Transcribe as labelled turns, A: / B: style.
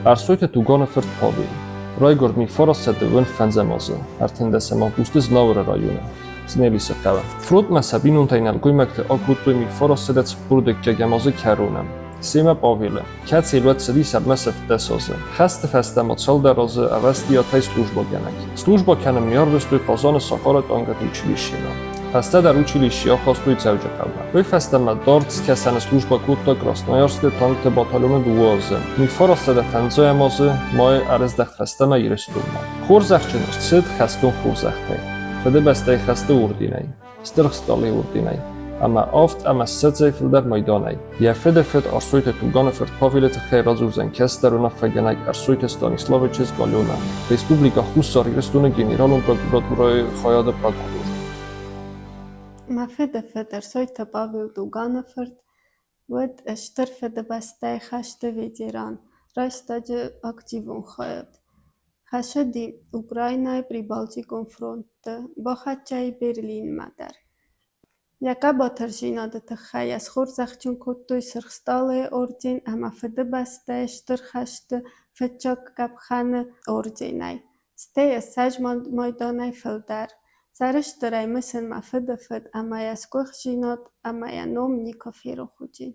A: Ӕрсойты Туганы фырт Павел. Райгуырд 1925 азы, 13 августы Знауыры районы, Цънелисы хъӕуы. Фронтмӕ сӕ бинонтӕй нӕлгоймӕгты акодтой 1942 азы кӕроны. Семӕ Павелы, кӕцы уӕд цыдис ӕрмӕст 17 азы. Хӕсты фӕстӕ ма цалдӕр азы ӕвӕстиатӕй службӕгӕнӕг. Службӕ кӕнын не ӕрвыстой Казаны сахары тъангаты училищемӕ. Фӕстӕдӕр училище ахастой Дзӕуджыхъӕумӕ. Уый фӕстӕмӕ дард скӕсӕны службӕ кодта Красноярскы танкты батальоны дыууӕ азы. 1905 азы майы ӕрыздӕхт фӕстӕмӕ Ирыстонмӕ. Хорзӕхджын ӕрцыд хӕстон хорзӕхтӕй, Фыдыбӕстӕйы хӕсты орденӕй, Стыр Стъалыйы орденӕй ӕмӕ авд ӕмӕ ссӕдзӕй фылдӕр майданӕй. Йӕ фыды фыд Ӕрсойты Туганы фырт Павелы тыххӕй радзурдзӕн кӕстӕр уынаффӕгӕнӕг Ӕрсойты Станиславы чызг Аленӕ, Республикӕ Хуссар Ирыстоны Генералон прокуратурӕйы хайады прокурор.
B: Мӕ фыды фыд Ӕрсойты Павел Туганы фырт уыд Стыр Фыдыбӕстӕйы хӕсты ветеран, рӕстӕджы активон хайад. Хӕцыди Украинӕйы Прибалтикон фронтты, бахӕццӕ и Берлинмӕ дӕр. Йӕ хъӕбатырдзинады тыххӕй йӕ схорзӕхджын кодтой Сырх Стъалыйы орден ӕмӕ Фыдыбӕстӕйы Стыр хӕсты фыццаг къӕпхӕны орденӕй, стӕй ссӕдз майданӕй фылдӕр. Сӕрыстырӕй мысын мӕ фыдыфыд ӕмӕ йӕ сгуыхтдзинад ӕмӕ йӕ ном никуы ферох уыди.